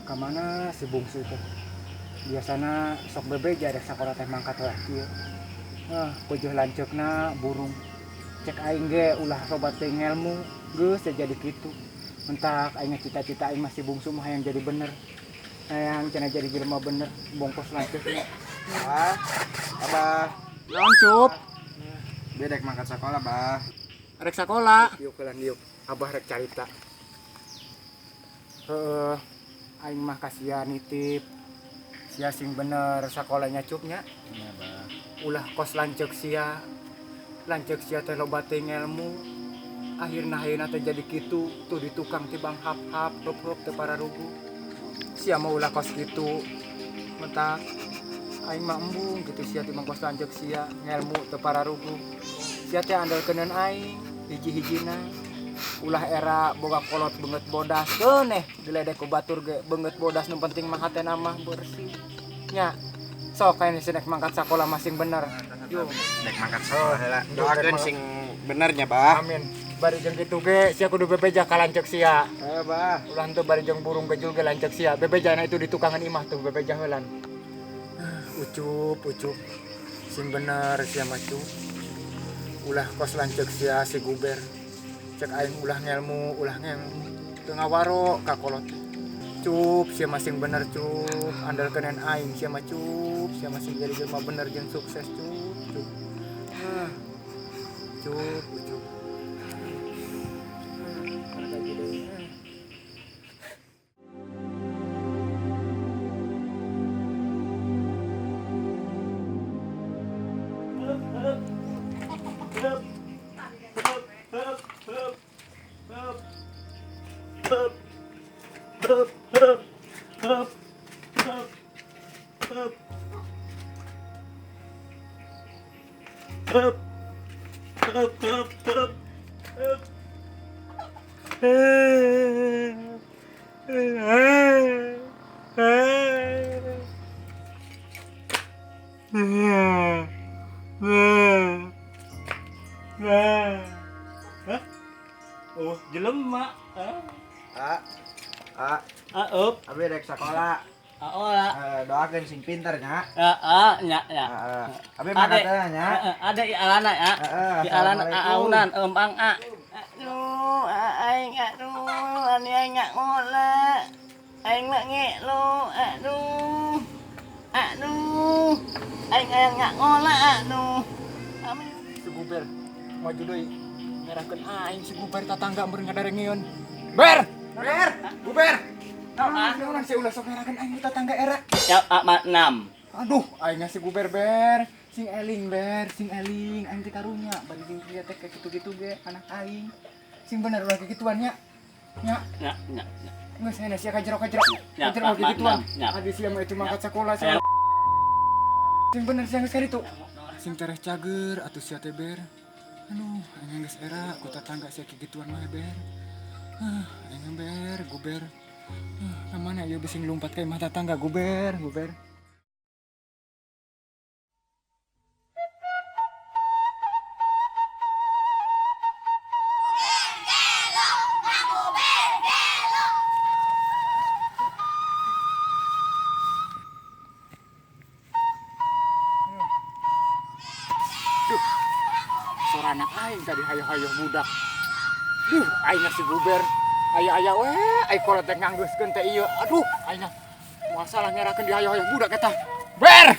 Kamana si bungsu teh? Biasana sok bebeja rek sakola teh mangkat lah kieu. Ah, pujuh lanceukna burung. Cek aing ge ulah sobat teh ngelmu, geus teh jadi kitu. Entak aing cita-cita aing masih bungsu mah hayang jadi bener. Hayang cenah jadi jelema bener, bongkos lanceukna. Bah, Abah. Naon, Cup? Dia rek mangkat sekolah, Bah. Rek sakola. Yuk kelan yuk. Abah rek carita. Heeh, aing mah kasihan nitip. Sia sing bener sakolanya cupnya. Iya, Bah. Ulah kos lanceuk sia. Lanceuk sia teh loba teh ngelmu. Akhirna ayeuna teh jadi kitu, tuh di tukang tibang hap-hap, heup-heup teu pararugu. Sia mah ulah kos kitu. Mentak aing mah embung kitu sia tibang kos lanceuk sia, ngelmu teu pararugu. Sia teh andalkeuneun aing hiji-hijina. Ulah era boga kolot beungeut bodas keuneh diledek ku batur ge beungeut bodas nu penting mah hatena mah bersih. Nya sok aya nu rek mangkat sakola masing bener. Yo, Rek mangkat sekolah heula. Rek Doakeun mangkat. sing benernya, Bah. Amin. Bari jeung kitu ge sia kudu bebeja ka lanceuk sia. Eh, Bah. Ulah henteu bari jeung burung gejul ge lanceuk sia. Bebejana itu di tukangan imah tuh bebeja heulan. Ucup, ucup. Sing bener sia mah cup. Ulah kos lanceuk sia si guber. Cek aing ulah ngelmu, ulah ngelmu. Teu ngawaro ka kolot. Cup, sia mah sing bener cup. Andalkeun aing sia mah cup. Sia mah sing jadi jelema bener jeung sukses cup, cup. Ah. Cup, ucup. Ah, gaji deui. Ah. Oh, jelema. A. A. Ah, up. Abi rek sekolah. Ah, ora. Eh, doakeun sing pinter nya. Ah, ah, nya, nya. Heeh. Abi mangkat heula nya. Heeh, ada i alana ya. Heeh, Di alana assalamualaikum. aunan empang a. Aduh, aing aduh, ani aing ngola. Aing mah ngelo, aduh. Aduh. Aing aya ngola aduh. Amin. Si guber maju deui ngerahkeun aing si guber tatangga meureun ngadarengeun. Ber! Ber, Guber. Naon naon si ulah sok ngerakeun aing ku tatangga era. Ya, a, ma, enam. Aduh, aing si guber ber, sing eling ber, sing eling aing teh karunya bari jeung kieu teh kayak kitu-kitu ge anak aing. Sing bener ulah kikituan nya. Nya, Nya, nya, nya. geus aya sia ka jero ka jero. Nya, Ka jero ma, ma, kikituan. nya. Adi sia mah itu mangkat sakola sia. Aya. Sing bener sia geus kaditu. Sing tereh cager atuh sia teh ber. Aduh, aing geus era ku tatangga sia kikituan mah ber. Ah, aing ber, guber. Ah, ka mana ieu bising lumpat ka imah tatangga guber, guber. Duh, suara anak aing tadi hayo-hayo budak. Duh, aing si guber. Aya-aya we, aing kolot teh nganggeuskeun teh ieu. Aduh, aing moal salah ngerakeun di hayo-hayo budak eta. Ber!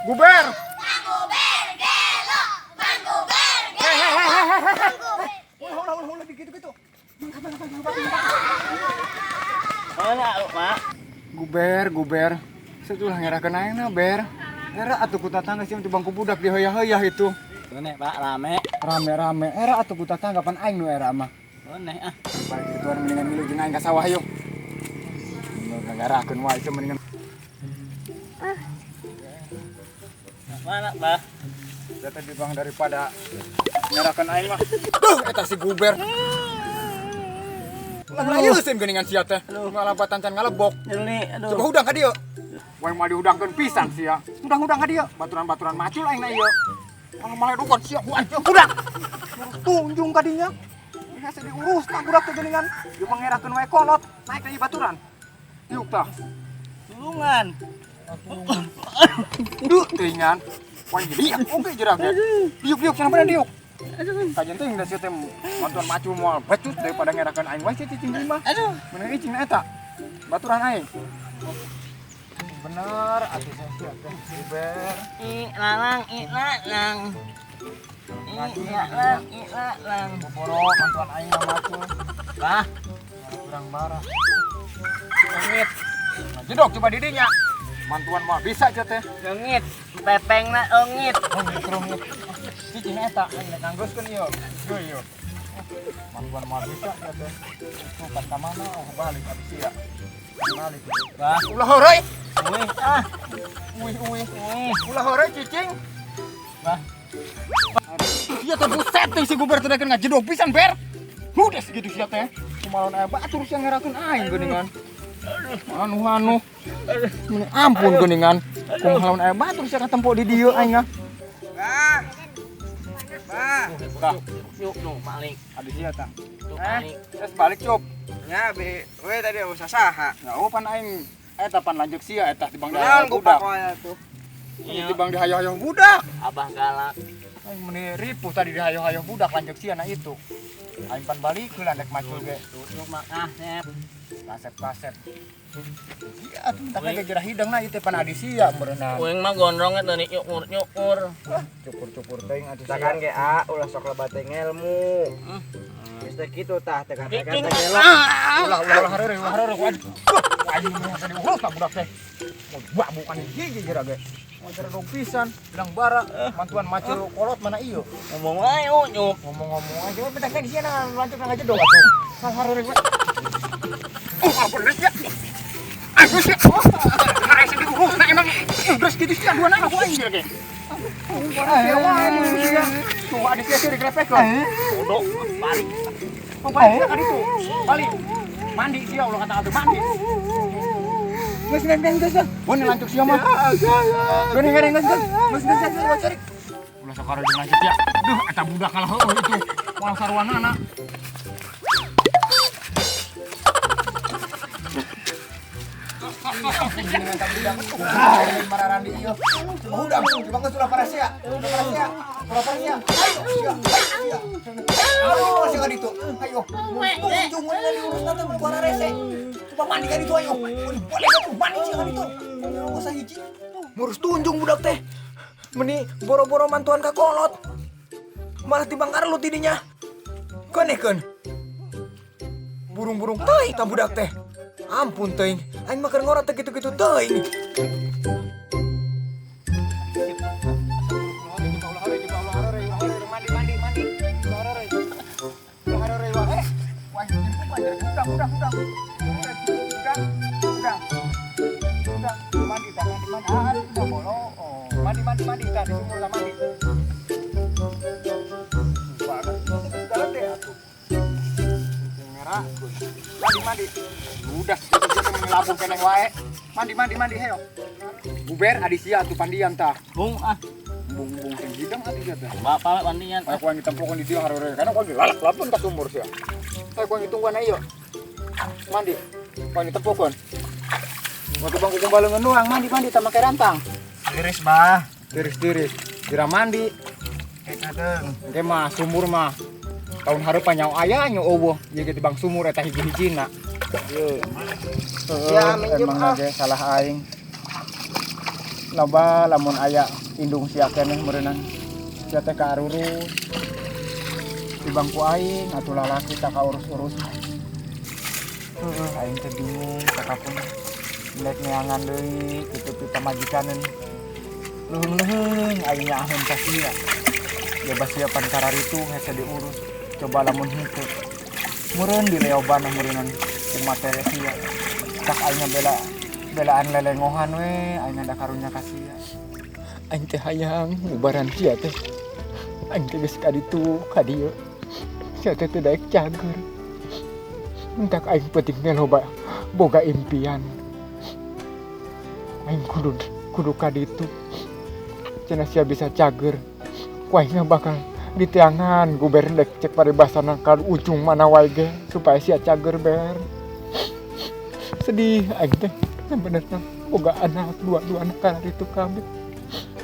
Guber! Ulah, ulah, ulah, ulah, gitu-gitu. Mana, Mak? Guber, guber. Setulah ngerakeun aing na, ber. Era atuh ku tatangga sih di bangku budak di hoyah-hoyah itu. Neh, Pak, rame. Rame-rame era atuh ku tatangga pan aing nu era mah. Neh, ah. Balik gituan mendingan milu jeung aing ka sawah yuk. Nu ngarakeun wae itu mendingan. Mana, Pak? Data di bang daripada ngerakeun aing mah. Duh, eta si guber. Lah ieu sih geuningan sia teh. Ngalabatan can ngalebok. Nyeri, aduh. Coba hudang ka dieu. Wae mah dihudangkeun pisan sia. Hudang-hudang ka dieu. Baturan-baturan macul aing na ieu. Kalau malah dukon sia ku aing hudang. Tunjung ka dinya. Hese diurus tah budak teh geuningan. Ieu mangerakeun wae kolot, naik ka ieu baturan. Diuk tah. Tulungan. Duh, teuingan. Wah, liak oge jerang ge. Diuk-diuk cenah bener diuk. Kajian teh da sia teh bantuan macul moal becus daripada ngerakeun aing wae sia cicing di imah. Aduh. Bener cicing na eta. Baturan aing. Bener atuh sia sia teh Uber. I lalang, i lalang. I lalang, i lalang. Boboro bantuan aing mah macul. Bah, Kurang marah. leungit, Jedok coba didinya. Mantuan mah bisa sia teh. leungit. Pepengna leungit. Rungit rungit. Cicing eta aing rek nganggeuskeun ieu. Ieu ieu. Mantuan mah bisa sia teh. Itu kan ka mana oh balik abis sia. Balik. Bah, Ulah heureuy. uih ah, Uih uih. uih. Ulah heureuy cicing. Bah, Sia teh buset teh si guber teh dakeun ngajedog pisan ber. Udah segitu sia teh. Kumaha aya batur sia ngerakeun aing geuningan. Anu anu. Meni ampun geuningan. Kumaha lamun aya batur sia katempo di dieu aing ah. Bah. Bah. Tah, yuk nu balik. adi sia tah. Tuh Eh, balik. terus balik cup. Nya be, we tadi usah saha. Ya oh pan aing eta pan lanjut sia eta tibang Naon dihayo budak budak. tuh. Iya. Tibang dihayo-hayo budak. Abah galak. Aing meni ripuh tadi dihayo-hayo budak lanjut sia na itu. Aing pan balik heula rek macul ge. Tuh mah sep. Kasep-kasep. Iya, atuh minta ge jerah hidang na ieu teh pan adi sia meureunna. Uing mah gondrongnya teu nyukur-nyukur. Cukur-cukur teuing atuh sia. Takan ge a ulah sok lebat teh ngelmu. Geus teh kitu tah teh kata Cicing. teh gelok. Ulah ulah ulah heureuy ulah heureuy waduh. Aing mah tadi urus tah budak teh. Mau babukan gigi jerah ge. Mau jerah dong pisan, bilang bara, mantuan macul kolot mana ieu. Ngomong wae unyuk. Ngomong-ngomong aja, bentar kan di sini lanjut nang aja dong atuh. Hal heureuy we. Oh, ampun geus ya. Aduh sih. Oh, nah, sing diurus nah emang geus kitu sia dua anak aku aing ge. Tuh ada sia sia digrepek lah. Bodoh, balik. Oh, balik sia kan itu. Balik. Mandi sia ulah kata atuh mandi. Geus geus geus geus. Bon lanjut sia mah. Geus geus geus geus. Geus geus geus cari. Ulah sakaro jeung lanjut ya. Duh eta budak kalah heueuh itu. Moal sarwana. Mararandi ieu. Udah, coba geus ulah parasia. Ulah parasia. Ulah parasia. Ayo, sia. Ayo, sia. Aduh, sia ka ditu. Ayo. Tunjung we diurus teh mun kuara rese. Coba mandi ka ditu ayo. Boleh ka tuh mandi sia ka ditu. Usah hiji. Ngurus tunjung budak teh. Meni boro-boro mantuan ka kolot. Malah tibang karlu tidinya. Keun. Burung-burung teuing tah budak teh. Ampun teuing, aing mah keur ngorot teh kitu-kitu teuing. Mandi mandi mandi. Ulah heureuy. Ulah heureuy wae. Wah, udah udah udah. Udah. Udah. Udah, mandi tah mandi mandi. Ah, udah bolo. Oh, mandi mandi mandi tah di sumur tah mandi. Segala deh atuh. Merah. Mandi mandi. Udah segitu labuh keneh wae. Mandi mandi mandi heyo. Buber adi sia atuh pandian tah. Bung ah. Bumbung-bumbung sing hidang atuh sia teh. Bapak pandian. Ayo ku aing ditempokeun di dieu hareureuy. Karena ku aing lalak lapun ka sumur sia. Ayo ku aing ditungguan ayo. Mandi. Ku aing ditempokeun. Waktu bangku kumbaleungeun doang mandi mandi tah make rantang. Tiris bah. Tiris-tiris. Dira mandi. Eta teuing. Engke mah sumur mah tahun hareupan nyawa aya nya eueuh ieu ge tibang sumur eta hiji-hijina. Ieu. Heeh, Ya, minjem, emang ah. ge salah aing. Loba lamun aya indung sia keneh meureunnan. Sia teh kaarurus. Tibang ku aing atuh lalaki tak kaurus-urus. Heeh, aing teh bingung sakapun nek neangan deui kitu ti pamajikaneun. Leuheung-leuheung aing nyaaheun ka sia. Ya bas sia pan kararitu hese diurus. Coba lamun henteu. Meureun dileoban meureunnan kumaha teh sia. Cak aing bela belaan lelengohan we aing da karunya ka sia. Aing teh hayang ngubaran sia teh. Aing teh geus ka ditu ka dieu. Sia teh teu daek cager. Entak aing penting teh loba boga impian. Aing kudu kudu ka ditu. Cenah sia bisa cager. Ku aing mah bakal diteangan Guber, dek cek paribasana ka ujung mana wae ge supaya sia cager, Ber. Sedih aing teh sebenarnya boga anak dua, dua anak kana ditu kabeh.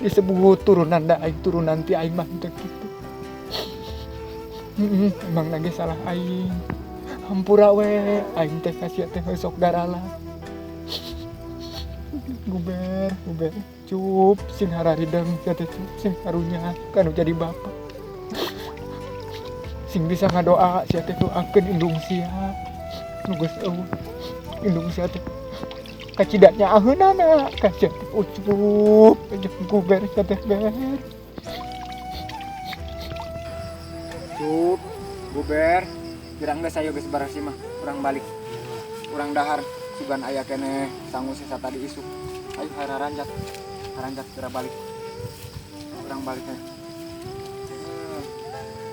Disebut turunan da aing turunan ti aing mah teu kitu. Emang lagi salah aing. Hampura we aing teh ka sia teh sok darala. Guber, Guber, Cup, sing hararideng sia teh, Cup, sing karunya kanu jadi bapak. Sing bisa ngadoa sia teh, doakeun indung sia. Nu geus eueuh. Indung sia teh kacida nyaaheunana ka sia teh, Ucup, jeung Guber sia teh, Ber. Cup, Guber, pirang geus ayo geus barasi mah, urang balik. Urang dahar sugan aya keneh sangu sesa tadi isuk. Ayo haranjak. Haranjak geura balik. Urang balik teh.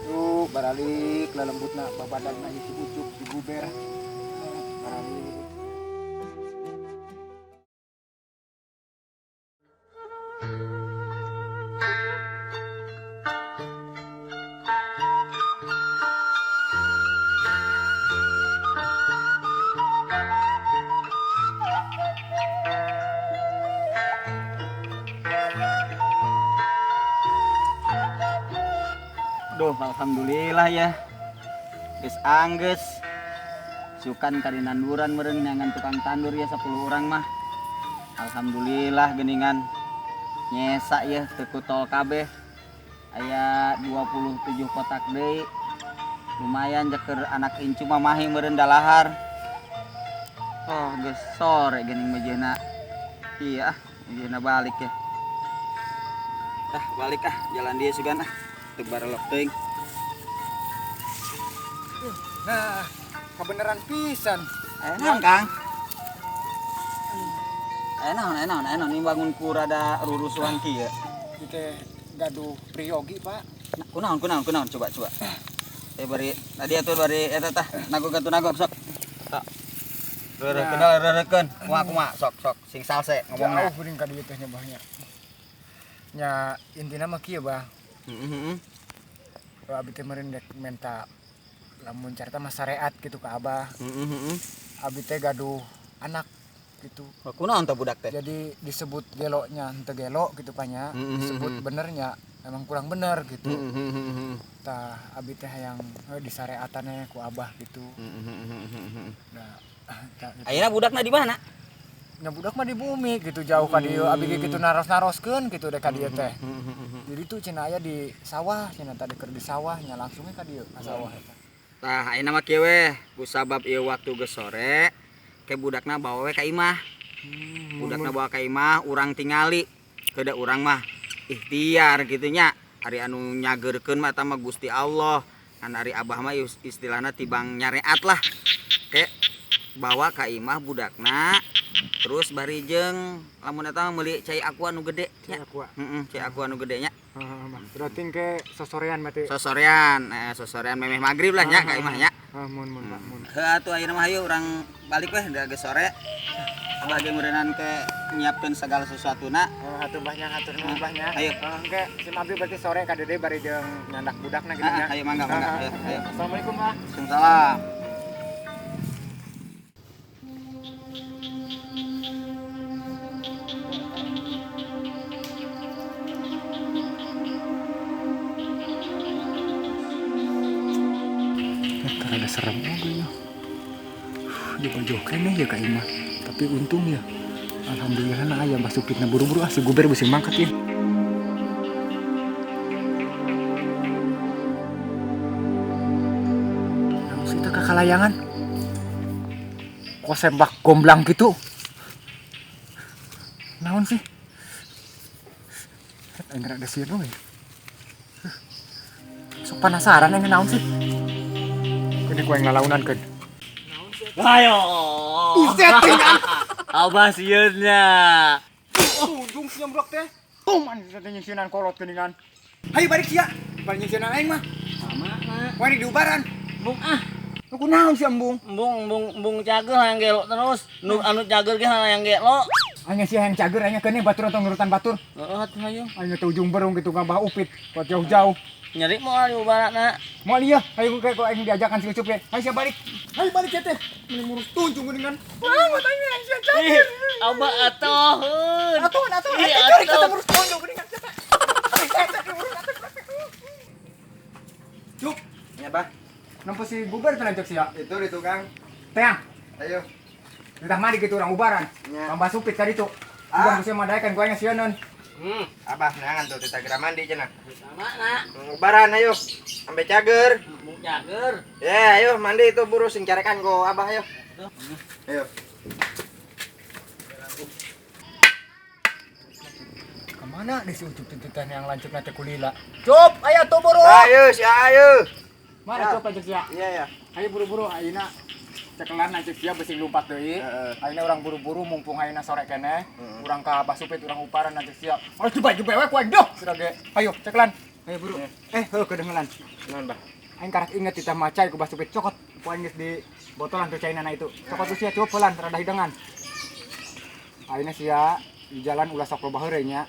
Yuk, baralik lelembutna babadagna ieu si Ucup, si Guber. Baralik. Duh, alhamdulillah ya. Geus anggeus. Sukan kari nanduran meureun neangan tukang tandur ya 10 orang mah. Alhamdulillah geuningan. Nyesa ya teu kutol kabeh. Aya 27 kotak deui. Lumayan jeker anak incu mah mahi meureun dalahar. Oh, geus sore geuning mejeuna. Iya, mejeuna balik ya. Ah, balik ah, jalan dia sugan ah. Teu barelok teuing. Nah, kebenaran pisan. Aya naon, Kang? Aya naon, aya naon, aya naon, ini bangun ku rada rurusuhan kieu. Ieu teh gaduh priyogi, Pak. Nah, kunaon, kunaon, kunaon, coba, coba. Bari tadi atuh bari eta tah, nagog atuh nagog sok. Sok. Reurekeun, reurekeun. Kumaha kumaha, sok sok sing salse ngomongna. Jauh geuning ka dieu teh nya bah nya. Nya intina mah kieu, Bah. Heeh, heeh. Abi teh meureun dek menta lamun carita mah syariat gitu ka Abah. Heeh, heeh. Abi teh gaduh anak gitu. Oh, kunaon tah budak teh? Jadi disebut geloknya henteu gelo gitu Pak nya. Disebut benernya emang kurang bener gitu. Tah abi teh hayang disareatannya ku Abah gitu. Nah, tah, gitu. Ayeuna budakna di mana? Nya budak mah di bumi gitu jauh ka dieu, abi ge gitu naros-naroskeun gitu deh ka dieu teh. Jadi tuh cenah aya di sawah, cenah tadi keur di sawah nya langsungnya ka dieu ka sawah eta. Tah ayeuna mah kieu we, kusabab ieu waktu geus sore, ke budakna bawa we ka imah. Budakna bawa ka imah, urang tingali. Kedah urang mah ikhtiar gitu nya. Ari anu nyageurkeun mah eta mah Gusti Allah. Ngan ari Abah mah istilahna tibang nyareat lah. Ke bawa ka imah budakna, terus bari jeung lamun eta mah meuli cai aqua nu gede nya. Cai aqua. Heeh, cai aqua nu gede nya. Heeh, Bang. Berarti ke sosorean berarti. Sosorean, sosorean memeh magrib lah nya ka imah nya. Heeh, mun mun Pak, mun. Heuh atuh ayeuna mah hayu urang balik weh da geus sore. Abah ge meureunnan ke nyiapkeun segala sesuatuna. Heeh, atuh bah nya, hatur nuhun bah nya. Ayo. Heeh, engke si Abdi berarti sore ka Dede bari jeung nyandak budakna gitu nya. Ayo mangga mangga. Ayo, ayo. Assalamualaikum, Pak. Waalaikumsalam. Rada serem oge ya. Jauh-jauh keneh ya ka imah. Tapi untung ya. Alhamdulillah na aya Mbah Supitna buru-buru ah si Guber bisi mangkat ya. Naon sih teh kakalayangan? Kok sembak gomblang gitu? Naon sih? Aing rada sieun we. Sok penasaran aing naon sih? Ini ku yang lalaunan keun. Ayo. Buset, tinggal. Abah sieunnya. Ujung si nyembrok teh. Tuman teh nyisieunan kolot geuningan. Hayu balik sia. Balik nyisieunan aing mah. Sama mah. Wah, ini diubaran. Bung ah. Kunaon si embung? Embung embung embung cager hayang gelo terus. Nu anu cager ge hayang gelo. Hanya sih hayang cager hanya keun batur atau nurutan batur. Heeh atuh hayu. Hanya teh ujung berung gitu ngabah upit buat jauh-jauh. Nyeri moal diubaratna. Moal iya, ayo kayak kok aing diajakan si Ucup ya. Ayo sia balik. Ayo balik ya teh. Mending ngurus tunjung geuningan. Wah, matanya aing sia cager. Abah atuh. Atuh atuh. Aing curi kita ngurus tunjung geuningan. Cuk, Ya, Bah. Nampak si bubar tuh lanjut sia. Itu di tukang. Teang. Ayo. Ditah mandi gitu orang ubaran. Ya. Tambah supit tadi tuh. Ah. Udah musim madaekan gua nya sieun. Abah neangan tuh tita geura mandi cenah. Sama nak. Ubaran ayo. Sampai cager. Embung cager. Ya, ayo mandi itu buru sing carekan ku Abah ayo. Ayo. Kemana deh si Ucup tuntutan yang lanjut nanti kulila? Cup, ayo tuh buru. Ayo, si ayo. Mana Ya. cup lanjut sia? Iya ya. Ayo buru-buru ayeuna cekelan lanjut sia besi lumpat deui. Heeh. Ayeuna urang buru-buru mumpung ayeuna sore keneh. Heeh. Urang ka Abah Supit urang uparan lanjut sia. Oh coba coba we ku aing doh sudah ge. Ayo cekelan. Ayo buru. Eh, heuh kedengelan. Naon, Bah? Aing karak inget ditah macai ku Abah Supit cokot. Ku aing geus di botolan tuh cainana itu. Cokot tuh sia cup pelan rada hidangan. Ayeuna sia di jalan ulah sok loba heureuy nya.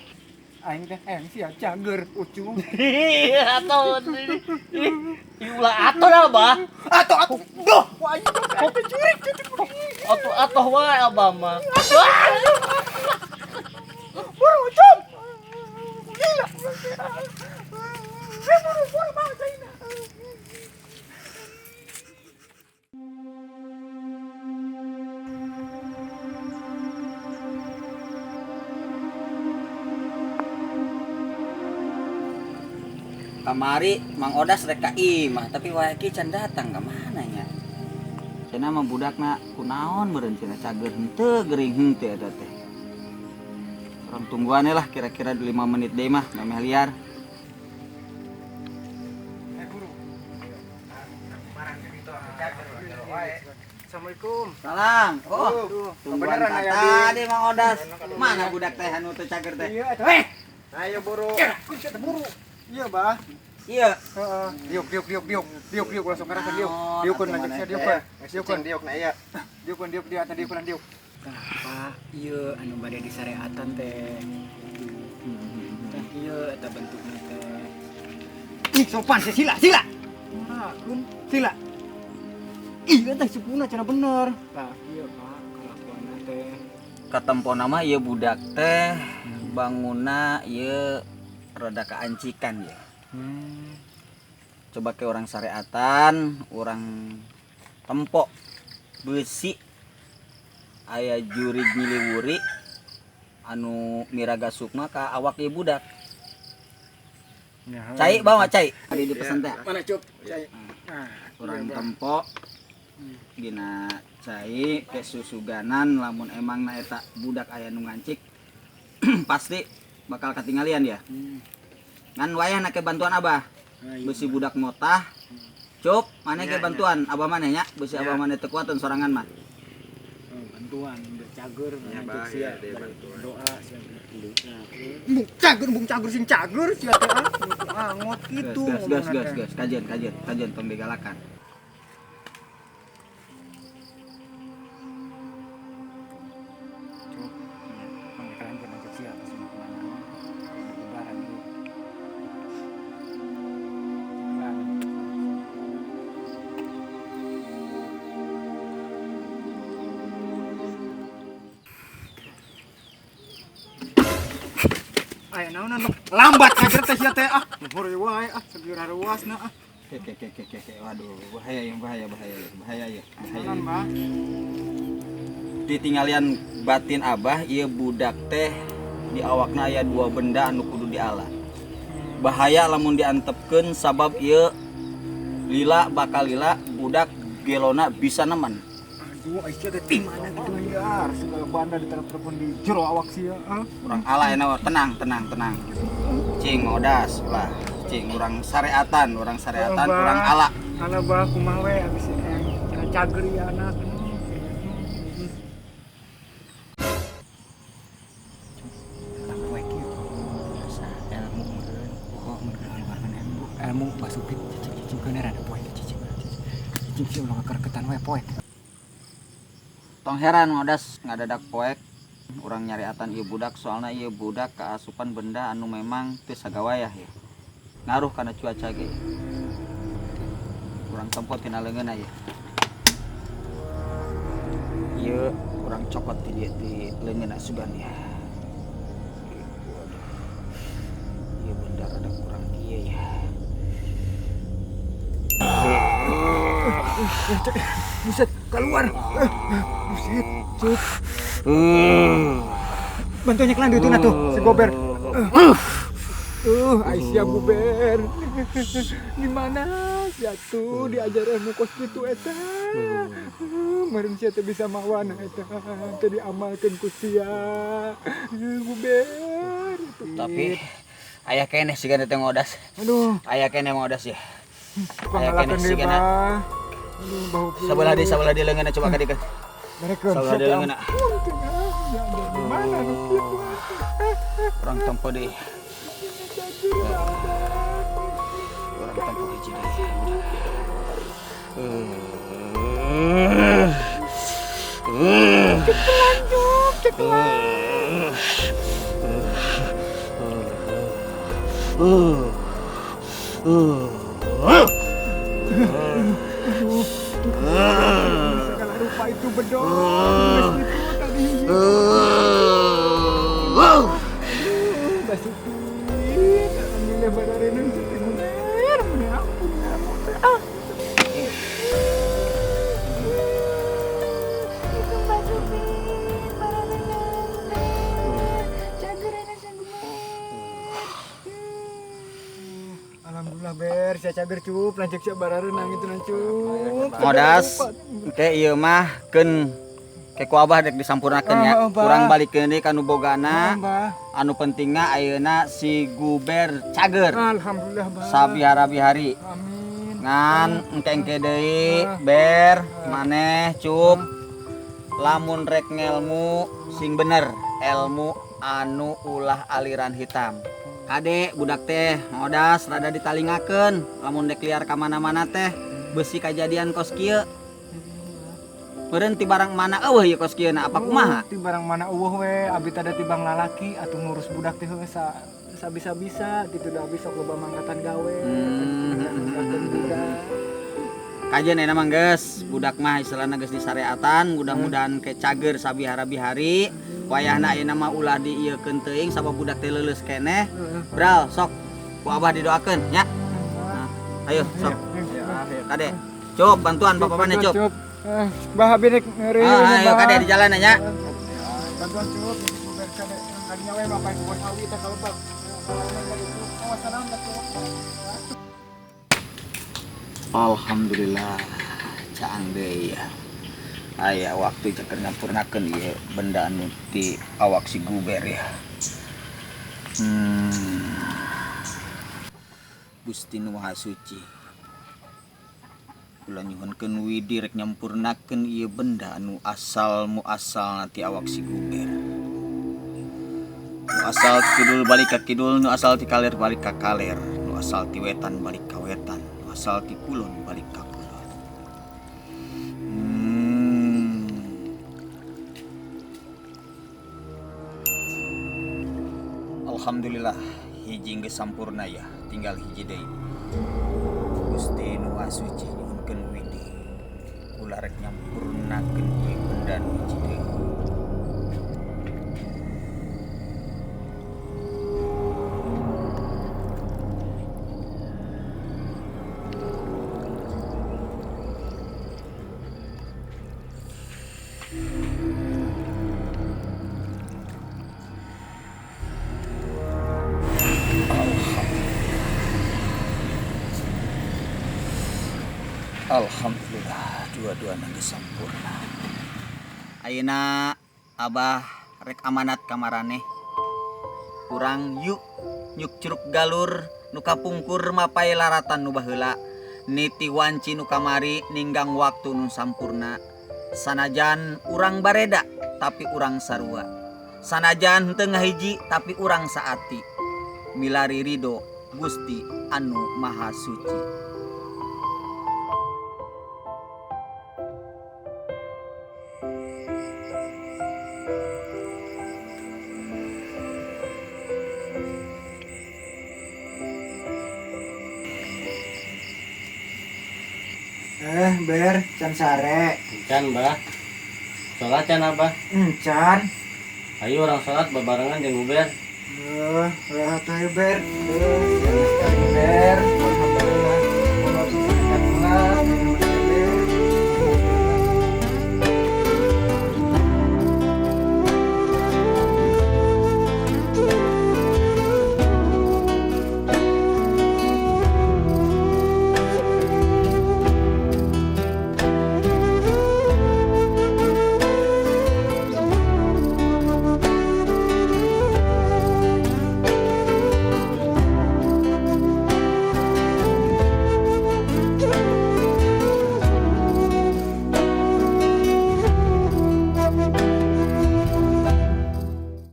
Aing teh sia cager ucung. Atuh. Ih ulah atuh abah. Atuh atuh doh ku aing teh curik curik. Atuh atuh wae abah mah. Buru ucung. Gila. Buru buru bawa caina. Kamari Mang Odas rek ka imah tapi wae ki can datang ka mana nya. Cenah mah budakna kunaon meureun cenah cager henteu gering henteu eta teh. Urang tungguan lah kira-kira 5 menit deui mah memeh liar. Assalamualaikum. Salam. Oh, Aduh, tungguan kebeneran aya tadi Mang Odas. Mana budak teh anu teu cager teh? Iya atuh. Eh, Ayo buru. kunci teh buru. Iya, Bah. Iya. Heeh. Diuk diuk diuk diuk. Diuk diuk langsung ngerasan diuk. Naon, Diukun atuh lanjut maneh sia teh. diukun. Diukun diuk na iya. Diukun diuk dia tadi diukun diuk. Tah, ieu anu bade disareatan teh. Tah ieu eta bentukna teh. Ih, sopan sih sila, sila. Kun sila. Ih, eta supuna cenah bener. Tah, ieu Pak, kalakuanna teh. Katempona mah ieu budak teh bangunna ieu rada kaancikan ya. Coba ke orang syariatan, orang tempok besi aya jurig nyiliwuri anu miraga sukma ka awak ieu budak. Cai bawa cai. Tadi dipesen teh. Mana cup? Cai. Ah, Orang tempok dina cai ke susuganan lamun emang na eta budak aya nu ngancik pasti bakal katinggalian ya. Ngan wayahna ke bantuan abah. Besi budak motah. Cup, mana ke bantuan abah maneh nya? Besi abah maneh teu kuateun sorangan mah. Bantuan bercager Ya, Bah, ya, dia bantuan. doa sia. Bung cager sing cager sia teh ah. Angot kitu Gas gas gas gas, kajian kajian kajian tong digalakan. Aya naonan lambat cager teh sia teh ah. Hore wae ah segera ruasna ah. Ke ke ke ke ke waduh bahaya ya bahaya bahaya ya bahaya ya. Bahaya. Naonan Bah. Ditinggalian batin abah ieu budak teh di awakna aya dua benda anu kudu diala. Bahaya lamun diantepkeun sabab ieu lila bakal lila budak gelona bisa nemen. Aduh, ai sia teh ti mana kitu liar segala banda ditelepon di jero awak sia ah. Urang ala enak tenang tenang tenang. Cing odas lah. Cing urang syariatan, urang syariatan, urang ala. Ala bah kumaha we abis yang cager ya anak. Ilmu meureun, oh meureun ngaluarkeun ilmu, ilmu basupit cicing-cicingkeun rada poe cicing. Anjing sih ulah kereketan we poek. Tong heran ngodas ngadadak poek urang nyariatan ieu budak, soalna ieu budak kaasupan benda anu memang teu sagawayah ya. Ngaruh kana cuaca ge. Urang tempo tina leungeunna ya. Ieu urang cokot ti dieu ti leungeunna sugan ya. Waduh. Ieu benda rada kurang kieu ya. Buset, keluar. Buset, cuk. Bantu nyeklan duituna tuh, si Gober. Aisyah Guber. Di mana sia tuh diajar ilmu kos kitu eta? Meureun sia teh bisa mawana eta. Teu diamalkeun ku sia. Guber. Tapi aya keneh sigana teh ngodas. Aduh, Aya keneh ngodas ya. Aya keneh pangalakeun deui, sigana. Bah. Aduh, bau Sabelah di leungeunna coba ka dikeun. Mereka Sabelah di leungeunna. Ya, di mana nu kitu? Urang tempo deui. Urang tempo hiji deui. Segala rupa itu bedong. Geus kitu tadi. Aduh, Basuki. Alhamdulillah badareuneuh teh guner. Mun ampun ngamuk teh. Ah. Itu Mbak Supi, barareuneuh Cageurana sagumer. Alhamdulillah ber, sia cager cup, lanceuk sia barareunang itu cup. Ngodas, ke ieu mah keun ke ku abah dek disampurnakeun ya. Oh, oh, Bah. Urang balikeun deui ka nu bogana. Bah. Anu pentingna ayeuna si Guber cager. Alhamdulillah, Bah. Sabihara-bihari. Amin. Ngan engke-engke deui ber maneh cup lamun rek ngelmu sing bener elmu anu ulah aliran hitam. Kade budak teh ngodas rada ditalingakeun lamun dek liar ka mana-mana teh besi kajadian kos kieu. Meureun ti barang mana eueuh ieu kos kieu na apa kumaha? Ti barang mana eueuh we, abi tada tibang lalaki atuh ngurus budak teh heueuh sa sabisa-bisa gitu da abi sok loba mangkatan gawe. Nguruskeun budak. Kajian enak mah geus, budak mah istilahna geus disareatan, mudah-mudahan ke cager sabihara-bihari. Wayahna ayeuna mah ulah diieukeun teuing sabab budak teh leuleus keneh. Bral, sok ku abah didoakeun nya. Nah, ayo sok. Kade. Cup bantuan bapak mana cup. Cup. Bah abi rek ngeureun. Ah, ayo kade di jalan nya. Bantuan cup, guber kade. Kadinya we bapak kebon awi teh kalebak. Awas naon teh cup. Alhamdulillah caang deui ya. Aya waktu ceker nyampurnakeun ieu benda anu ti awak si Guber ya. Gusti nu Maha Suci. Kula nyuhunkeun widi rek nyampurnakeun ieu benda anu asal muasal ti awak si Guber. Nu asal ti kidul balik ka kidul, nu asal ti kaler balik ka kaler, nu asal ti wetan balik ka wetan, nu asal ti kulon balik ka kulon. Alhamdulillah hiji geus sampurna ya, tinggal hiji deui. Gusti nu Maha Suci nyuhunkeun widi. Kula rek nyampurnakeun ieu benda nu hiji deui. Alhamdulillah dua-duana geus sampurna. Ayeuna abah rek amanat ka maraneh. Urang yuk nyuk curug galur nu kapungkur mapay laratan nu baheula. Niti wanci nu kamari ninggang waktu nu sampurna. Sanajan urang bareda tapi urang sarua. Sanajan henteu ngahiji tapi urang saati. Milari ridho Gusti anu Maha Suci. Ber, can sare. Can, Bah. Sholat can, Abah? Encan. Ayo urang sholat babarengan jeung Uber. Eh, rehat ayo, Ber. Eh, sekali, Ber.